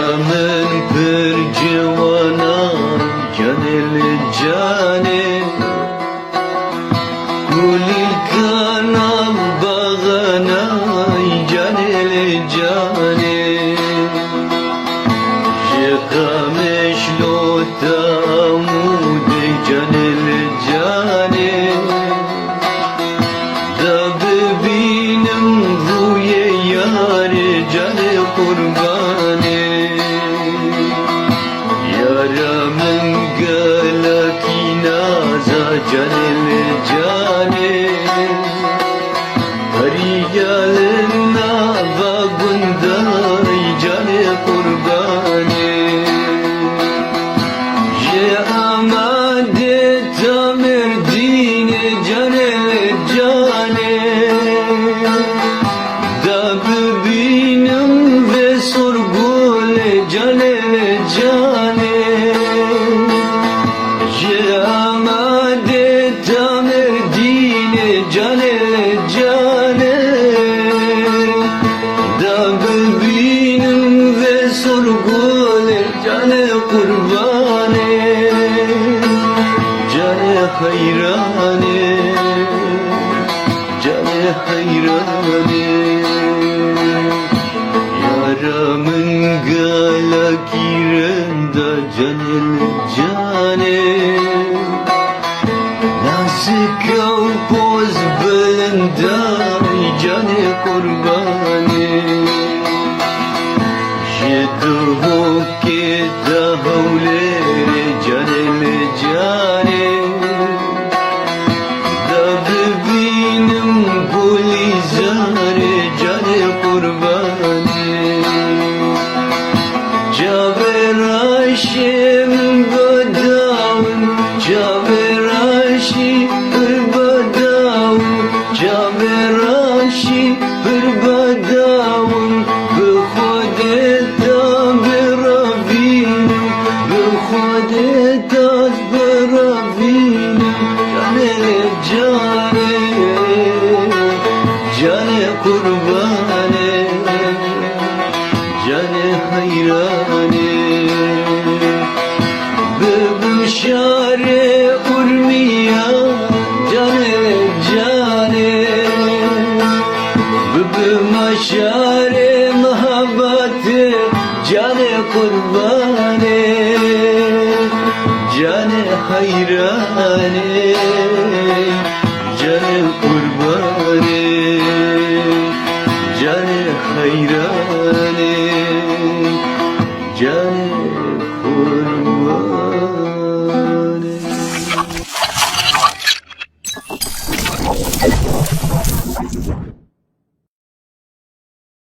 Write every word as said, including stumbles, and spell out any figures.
Min pir ciwana canê li canê, kulîlkana baxana canê li canê. Ji Qamişlo ta Amûdê canê li canê. Da bibînim rûyê yarê canê qurbanê. Yara min gelekî naza canê li canê. Herî gelin nava gundayî canê qurbanê. Ji Amedê ta Mêrdînê canê li canê. Da bibînim vê sorgulê canê li canê. Ji Amedê ta Mêrdînê canê li canê. Da bibînim vê sorgulê canê qurbanê. Canê heyranê, canê heyranê. Yara min gelekî rinda canê li canê. Nazika û poz bilinda canê qurbanê. Ji Duhokê ta Hewlêrê canê li canê. Da bibînim Gulîzarê canê qurbanê. Çavê reşê min bedawin, çavê reşî pir bedawin, çavê reşî pir bedawin. Bi Xwedê te birevînim, bi Xwedê te birevînim. Canê canê, canê qurbanê. Canê heyranê, bibim şarê Urmiya, canê canê, bibim şarê mihabetê, canê qurbanê, canê heyranê.